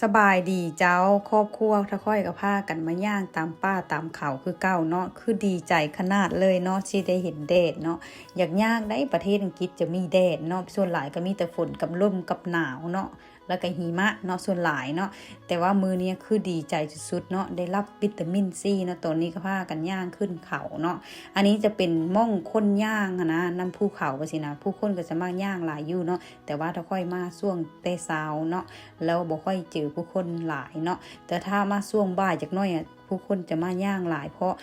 ສະບາຍດີເຈົ້າ ຄອບຄົວທະຂ້ອຍກໍພາກັນມາຍ່າງຕາມປ່າຕາມເຂົາຄືເກົ່າເນາະ. ຄືດີໃຈຂະໜາດເລີຍເນາະ ທີ່ໄດ້ເຫັນແດດເນາະ. ຢາກຍາກໄດ໋ ປະເທດອັງກິດຈະມີແດດເນາະ, ສ່ວນຫຼາຍກໍມີແຕ່ຝົນກັບລົມກັບໜາວເນາະ ແລ້ວກໍຫິມະເນາະ ສ່ວນຫຼາຍເນາະ. ແຕ່ວ່າມື້ນີ້ຄືດີໃຈສຸດໆເນາະ ໄດ້ຮັບວິຕາມິນຊີເນາະ. ຕອນນີ້ກໍພາກັນຍ່າງຂຶ້ນເຂົາເນາະ. ອັນນີ້ຈະເປັນໝ່ອງຄົນຍ່າງຫັ້ນນະ ນຳພູເຂົາວ່າຊີ້ນະ, ຜູ້ຄົນກໍຈະມັກຍ່າງຫຼາຍຢູ່ເນາະ. ແຕ່ວ່າຖ້າຂ້ອຍມາຊ່ວງແຕ່ເຊົ້າເນາະ ແລ້ວບໍ່ຄ່ອຍເຈີຜູ້ຄົນຫຼາຍເນາະ. ແຕ່ຖ້າມາຊ່ວງບ່າຍຈັກໜ້ອຍອະ ຜູ້ຄົນຈະມາຍ່າງຫຼາຍ ເພາະ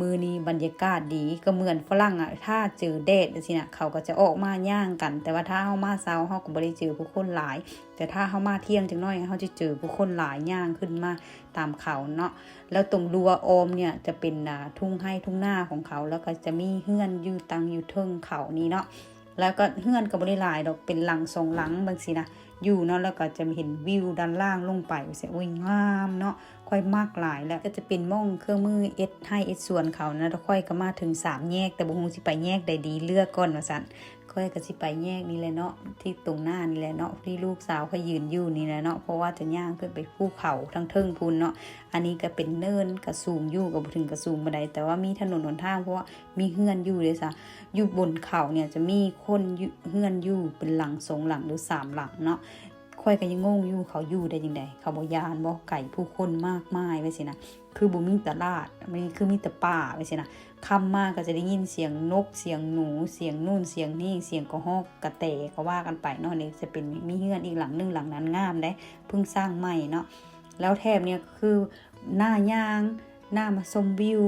ມື້ນີ້ບັນຍາກາດດີ. ກໍເໝືອນຝຣັ່ງອະ ຖ້າເຈີແດດຈັ່ງຊີ້ນະ ເຂົາກໍຈະອອກມາຍ່າງກັນ. ແຕ່ວ່າຖ້າເຮົາມາເຊົ້າ ເຮົາກໍບໍ່ໄດ້ເຈີຜູ້ຄົນຫຼາຍ. ແຕ່ຖ້າເຮົາມາທ່ຽງຈັກໜ້ອຍ ເຮົາຈະເຈີຜູ້ຄົນຫຼາຍຍ່າງຂຶ້ນມາຕາມເຂົາເນາະ. ແລ້ວຕົງຮົ້ວອ້ອມເນ່ຍຈະເປັນ ອ່າ ທົ່ງໄຮ່ທົ່ງນາຂອງເຂົາ ແລ້ວກໍຈະມີເຮືອນຢູ່ຕັ້ງຢູ່ເທິງເຂົານີ້ເນາະ. ແລ້ວກໍເຮືອນກໍບໍ່ໄດ້ຫຼາຍດອກ ເປັນຫຼັງສອງຫຼັງຈັ່ງຊີ້ນະ ຢູ່ເນາະ. ແລ້ວກໍຈະເຫັນວິວດ້ານລ່າງລົງໄປ ໂອ້ຍ ງາມເນາະ ຂ້ອຍມັກຫຼາຍ. ແລ້ວກໍຈະເປັນໝ່ອງເຄື່ອງມືເຮັດໄຮ່ເຮັດສວນເຂົານະ. ແລ້ວຂ້ອຍກໍມາເຖິງສາມແຍກ ແຕ່ບໍ່ຮູ້ຊິໄປແຍກໃດດີ ເລືອກກ່ອນວ່າຊັ້ນ. ຂ້ອຍກໍຊິໄປແຍກນີ້ແຫຼະເນາະ ທີ່ຕົງໜ້ານີ້ແຫຼະເນາະ ທີ່ລູກສາວຂ້ອຍຢືນຢູ່ນີ້ແຫຼະເນາະ ເພາະວ່າຈະຍ່າງຂຶ້ນໄປພູເຂົາທາງເທິງພຸ້ນເນາະ. ອັນນີ້ກໍເປັນເນີນ ກໍສູງຢູ່ ກໍບໍ່ເຖິງກັບສູງປານໃດ ແຕ່ວ່າມີຖະໜົນຫົນທາງ ເພາະວ່າມີເຮືອນຢູ່ເດ້ຊະ. ຢູ່ບົນເຂົາເນ່ຍຈະມີຄົນຢູ່ ເຮືອນຢູ່ເປັນຫຼັງສອງຫຼັງ ຫຼື ສາມຫຼັງເນາະ. ຂ້ອຍກໍຍັງງົງຢູ່ ເຂົາຢູ່ໄດ້ຈັ່ງໃດ? ເຂົາບໍ່ຢ້ານບໍ? ໄກຜູ້ຄົນມາກມາຍໄວ້ຊີ້ນະ ຄືບໍ່ມີຕະຫຼາດ ມັນຄືມີແຕ່ປ່າໄວ້ຊີ້ນະ. ຄ່ຳມາກໍຈະໄດ້ຍິນສຽງນົກ ສຽງໜູ ສຽງນູ້ນສຽງນີ້ ສຽງກະຮອກກະແຕ ກໍວ່າກັນໄປເນາະ. ນີ້ຈະເປັນ ມີເຮືອນອີກຫຼັງໜຶ່ງ ຫຼັງນັ້ນງາມເດ້ ເພິ່ງສ້າງໃໝ່ເນາະ. ແລ້ວແຖບນີ້ກໍຄືໜ້າຍ່າງ ໜ້າມາຊົມວິວ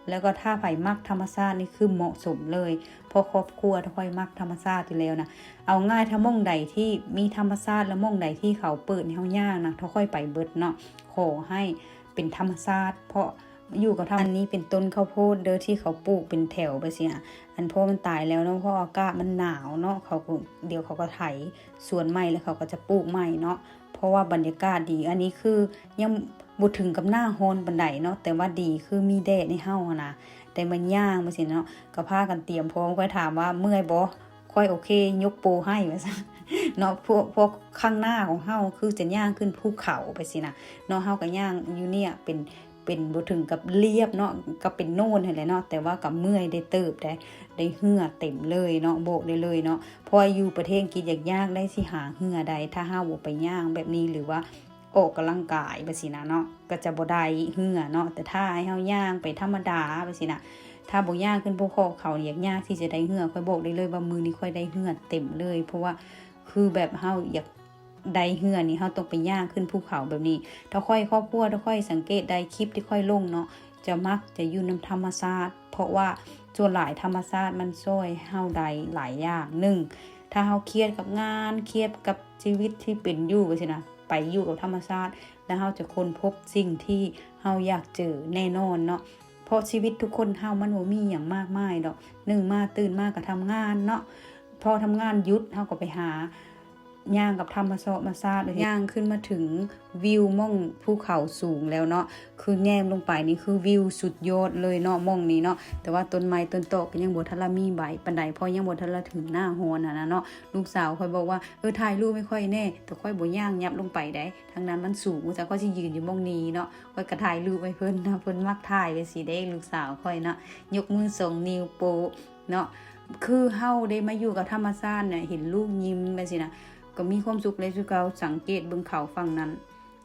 ແລ້ວກໍຖ້າໃຜມັກທຳມະຊາດນີ້ຄືເໝາະສົມເລີຍ ເພາະຄອບຄົວທະຂ້ອຍມັກທຳມະຊາດຢູ່ແລ້ວນະ. ເອົາງ່າຍ ຖ້າໝ່ອງໃດທີ່ມີທຳມະຊາດ ແລະ ໝ່ອງໃດທີ່ເຂົາເປີດໃຫ້ເຮົາຍ່າງນະ ທະຂ້ອຍໄປເບິດເນາະ ຂໍໃຫ້ເປັນທຳມະຊາດ ເພາະຢູ່ກັບທຳ ອັນນີ້ເປັນຕົ້ນເຂົ້າໂພດເດີ ທີ່ເຂົາປູກເປັນແຖວໄປຊີ້ນະ. ອັນເພາະມັນຕາຍແລ້ວເນາະ ເພາະອາກາດມັນໜາວເນາະ ເຂົາກໍ ດຽວເຂົາກໍໄຖສວນໃໝ່ ແລ້ວເຂົາກໍຈະປູກໃໝ່ເນາະ ເພາະວ່າບັນຍາກາດດີ. ອັນນີ້ຄືຍັງບໍ່ເຖິງກັບໜ້າຮ້ອນປານໃດເນາະ ແຕ່ວ່າດີຄືມີແດດໃຫ້ເຮົາຫັ້ນນະ ໄດ້ມາຍ່າງໄປຊີ້ນະເນາະ. ກໍພາກັນຕຽມພ້ອມ ຂ້ອຍຖາມວ່າເມື່ອຍບໍ່? ຂ້ອຍໂອເຄ ຍົກໂປໃຫ້ວ່າຊັ້ນເນາະ. ພວກ ພວກຂ້າງໜ້າຂອງເຮົາຄືຈະຍ່າງຂຶ້ນພູເຂົາໄປຊີ້ນະເນາະ. ເຮົາກໍຍ່າງຢູ່ເນີ້ຍເປັນ ເປັນບໍ່ເຖິງກັບລຽບເນາະ ກໍເປັນໂນນຫັ້ນແຫຼະເນາະ ແຕ່ວ່າກໍເມື່ອຍໄດ້ເຕີບໄດ໋ ໄດ້ເຫື່ອເຕັມເລີຍເນາະ ບອກໄດ້ເລີຍເນາະ. ເພາະວ່າຢູ່ປະເທດອັງກິດຍາກໆໄດ໋ ຊິຫາເຫື່ອໄດ້ ຖ້າເຮົາບໍ່ໄປຍ່າງແບບນີ້ ຫຼືວ່າອອກກຳລັງກາຍແບບຊີ້ນະເນາະ ກໍຈະບໍ່ໄດ້ເຫື່ອເນາະ. ແຕ່ຖ້າໃຫ້ເຮົາຍ່າງໄປທຳມະດາແບບຊີ້ນະ ຖ້າບໍ່ຍ່າງຂຶ້ນພູເຂົາ ຢາກຍາກທີ່ຈະໄດ້ເຫື່ອ. ຂ້ອຍບອກໄດ້ເລີຍວ່າມື້ນີ້ຂ້ອຍໄດ້ເຫື່ອເຕັມເລີຍ ເພາະວ່າຄືແບບເຮົາຢາກ ໄດ້ເຫື່ອນີ້ ເຮົາຕ້ອງໄປຍ່າງຂຶ້ນພູເຂົາແບບນີ້. ຖ້າຂ້ອຍ ຄອບຄົວ ຖ້າຂ້ອຍສັງເກດໄດ້ ຄລິບທີ່ຂ້ອຍລົງເນາະ ຈະມັກຈະຢູ່ນຳທຳມະຊາດ ເພາະວ່າສ່ວນຫຼາຍທຳມະຊາດມັນຊ່ວຍເຮົາໄດ້ຫຼາຍຢ່າງ. ໜຶ່ງ ຖ້າເຮົາຄຽດກັບງານ ຄຽດກັບຊີວິດທີ່ເປັນຢູ່ໄປຊີ້ນະ ໄປຢູ່ກັບທຳມະຊາດ ແລ້ວເຮົາຈະຄົ້ນພົບສິ່ງທີ່ເຮົາຢາກເຈີແນ່ນອນເນາະ. ເພາະຊີວິດທຸກຄົນເຮົາມັນບໍ່ມີຫຍັງມາກມາຍດອກ. ໜຶ່ງມາ ຕື່ນມາກໍທຳງານເນາະ ພໍທຳງານຢຸດ ເຮົາກໍໄປຫາ ຍ່າງກັບທຳມະຊາດ ມະຊາດ ຍ່າງຂຶ້ນມາເຖິງວິວໝ່ອງພູເຂົາສູງແລ້ວເນາະ ຄືແນມລົງໄປນີ້ຄືວິວສຸດຍອດເລີຍເນາະ ໝ່ອງນີ້ເນາະ. ແຕ່ວ່າຕົ້ນໄມ້ຕົ້ນຕອກກໍຍັງບໍ່ທັນລະມີໃບປານໃດ ເພາະຍັງບໍ່ທັນລະເຖິງໜ້າຮ້ອນຫັ້ນນະເນາະ. ລູກສາວຂ້ອຍບອກວ່າ ເອີ ຖ່າຍຮູບໃຫ້ຂ້ອຍແດ່ ແຕ່ຂ້ອຍບໍ່ຍ່າງຫຍັບລົງໄປໃດ໋ ທາງນັ້ນມັນສູງ ວ່າຊັ້ນ. ຂ້ອຍຊິຢືນຢູ່ໝ່ອງນີ້ເນາະ ຂ້ອຍກໍຖ່າຍຮູບໃຫ້ເພິ່ນນະ ເພິ່ນມັກຖ່າຍໄປຊີ້ເດ້ ລູກສາວຂ້ອຍເນາະ ຍົກມືສອງນິ້ວໂປ້ ເນາະ. ຄືເຮົາໄດ້ມາຢູ່ກັບທຳມະຊາດນະ ເຫັນລູກຍິ້ມແບບຊີ້ນະ ກໍມີຄວາມສຸກແລ້ວຄືເກົ່າ. ສັງເກດເບິ່ງເຂົາຝັ່ງນັ້ນ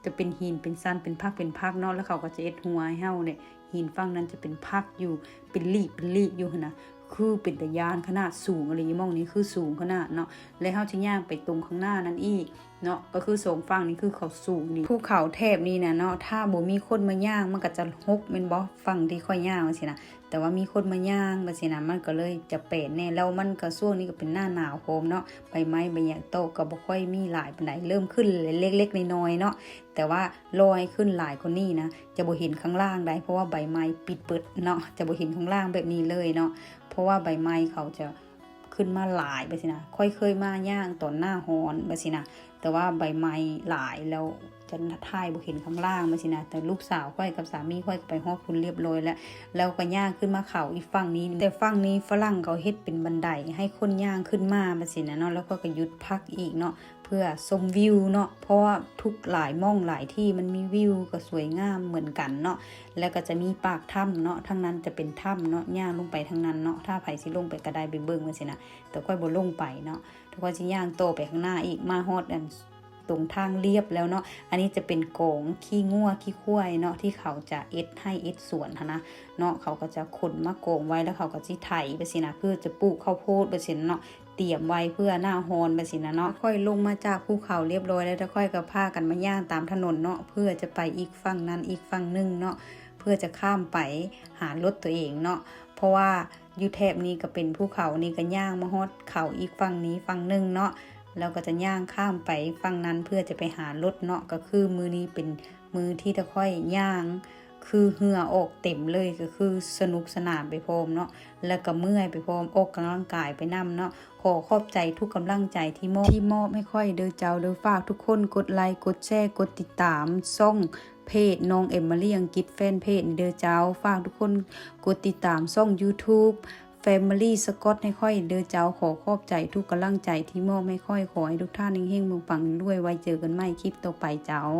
ຈະເປັນຫີນເປັນຊັນ ເປັນຜັກເປັນຜັກເນາະ ແລ້ວເຂົາກໍຈະເຮັດຮົ້ວໃຫ້ເຮົາເດ້. ຫີນຝັ່ງນັ້ນຈະເປັນຜັກຢູ່ ເປັນຫຼີກເປັນຫຼີກຢູ່ຫັ້ນນະ ຄືເປັນຕາຢ້ານຂະໜາດ. ສູງອີ່ຫຼີ ໝ່ອງນີ້ຄືສູງຂະໜາດເນາະ ແລ້ວເຮົາຈະຍ່າງໄປຕົງຂ້າງໜ້ານັ້ນອີກ ເນາະ ກໍຄືສອງຝັ່ງນີ້ຄືເຂົາສູງນີ້. ພູເຂົາແຖບນີ້ນະເນາະ ຖ້າບໍ່ມີຄົນມາຍ່າງ ມັນກໍຈະຮົກແມ່ນບໍ່? ຝັ່ງທີ່ຂ້ອຍຍ່າງຈັ່ງຊີ້ນະ ແຕ່ວ່າມີຄົນມາຍ່າງຈັ່ງຊີ້ນະ ມັນກໍເລີຍຈະແປນແດ່. ແລ້ວມັນກໍ ຊ່ວງນີ້ກໍເປັນໜ້າໜາວພ້ອມເນາະ ໃບໄມ້ໃບຫຍັງຕອກກໍບໍ່ຄ່ອຍມີຫຼາຍປານໃດ ເລີ່ມຂຶ້ນເລັກໆນ້ອຍໆເນາະ ແຕ່ວ່າລໍໃຫ້ຂຶ້ນຫຼາຍກວ່ານີ້ນະ ຈະບໍ່ເຫັນຂ້າງລ່າງໃດ ເພາະວ່າໃບໄມ້ປິດເບິດເນາະ ຈະບໍ່ເຫັນຂ້າງລ່າງແບບນີ້ເລີຍເນາະ ເພາະວ່າໃບໄມ້ເຂົາຈະ ຂຶ້ນມາຫຼາຍໄປຊີ້ນະ. ຂ້ອຍເຄີຍມາຍ່າງຕອນໜ້າຮ້ອນໄປຊີ້ນະ ແຕ່ວ່າໃບໄມ້ຫຼາຍແລ້ວ ຈະຖ່າຍບໍ່ເຫັນຂ້າງລ່າງ ແບບຊີ້ນະ. ແຕ່ລູກສາວຂ້ອຍກັບສາມີຂ້ອຍກໍໄປຮອດພຸ້ນລຽບລ້ອຍແລ້ວ ແລ້ວກໍຍ່າງຂຶ້ນມາເຂົ້າອີກຝັ່ງນີ້. ແຕ່ຝັ່ງນີ້ຝຣັ່ງເຂົາເຮັດເປັນບັນໄດໃຫ້ຄົນຍ່າງຂຶ້ນມາ ແບບຊີ້ນະເນາະ. ແລ້ວຂ້ອຍກໍຢຸດພັກອີກເນາະ ເພື່ອຊົມວິວເນາະ ເພາະວ່າທຸກຫຼາຍໝ່ອງຫຼາຍທີ່ມັນມີວິວກໍສວຍງາມເໝືອນກັນເນາະ. ແລ້ວກໍຈະມີປາກຖ້ຳເນາະ ທາງນັ້ນຈະເປັນຖ້ຳເນາະ ຍ່າງລົງໄປທາງນັ້ນເນາະ. ຖ້າໃຜຊິລົງໄປກໍໄດ້ ໄປເບິ່ງ ແບບຊີ້ນະ. ແຕ່ຂ້ອຍບໍ່ລົງໄປເນາະ ແຕ່ຂ້ອຍຊິຍ່າງຕໍ່ໄປຂ້າງໜ້າອີກ ມາຮອດອັນ ຕົງທາງລຽບແລ້ວເນາະ. ອັນນີ້ຈະເປັນກອງຂີ້ງົວຂີ້ຄວາຍເນາະ ທີ່ເຂົາຈະເຮັດໄຮ່ເຮັດສວນຫັ້ນນະເນາະ. ເຂົາກໍຈະຂົນມາກອງໄວ້ ແລ້ວເຂົາກໍຊິໄຖ ແບບຊີ້ນະ ເພື່ອຈະປູກເຂົ້າໂພດ ແບບຊີ້ນະເນາະ ຕຽມໄວ້ເພື່ອໜ້າຮ້ອນ ແບບຊີ້ນະເນາະ. ຂ້ອຍລົງມາຈາກພູເຂົາລຽບລ້ອຍແລ້ວ ແຕ່ຂ້ອຍກໍພາກັນມາຍ່າງຕາມຖະໜົນເນາະ ເພື່ອຈະໄປອີກຝັ່ງນັ້ນອີກຝັ່ງໜຶ່ງເນາະ ເພື່ອຈະຂ້າມໄປຫາລົດຕົວເອງເນາະ. ເພາະວ່າຢູ່ແຖບນີ້ກໍເປັນພູເຂົາ ນີ້ກໍຍ່າງມາຮອດເຂົາອີກຝັ່ງນີ້ຝັ່ງໜຶ່ງເນາະ ແລ້ວກໍຈະຍ່າງຂ້າມໄປຝັ່ງນັ້ນເພື່ອຈະໄປຫາລົດເນາະ. ກໍຄືມື້ນີ້ເປັນມື້ທີ່ຕາຂ້ອຍຍ່າງ ຄືເຫື່ອອອກເຕັມເລີຍ ກໍຄືສະໜຸກສະໜານໄປພ້ອມເນາະ ແລ້ວກໍເມື່ອຍໄປພ້ອມ ອອກກຳລັງກາຍໄປນຳເນາະ. ຂໍຂອບໃຈທຸກກຳລັງໃຈທີ່ມອບ ທີ່ມອບໃຫ້ຂ້ອຍເດີເຈົ້າເດີ. ຝາກທຸກຄົນກົດໄລ ກົດແຊ ກົດຕິດຕາມຊ່ອງ ເພຈນ້ອງເອມມາຣີອັງກິດ ແຟນເພຈນີ້ເດີເຈົ້າ. ຝາກທຸກຄົນກົດຕິດຕາມຊ່ອງ YouTube Family Scott ໃຫ້ຂ້ອຍເດີເຈົ້າ. ຂໍຂອບໃຈທຸກກຳລັງໃຈທີ່ມອບໃຫ້ຂ້ອຍ. ຂໍໃຫ້ທຸກທ່ານເຮັງໆ ປັງໆ ລວຍໆ ໄວ້ເຈີກັນໃໝ່ຄລິບຕໍ່ໄປເຈົ້າ.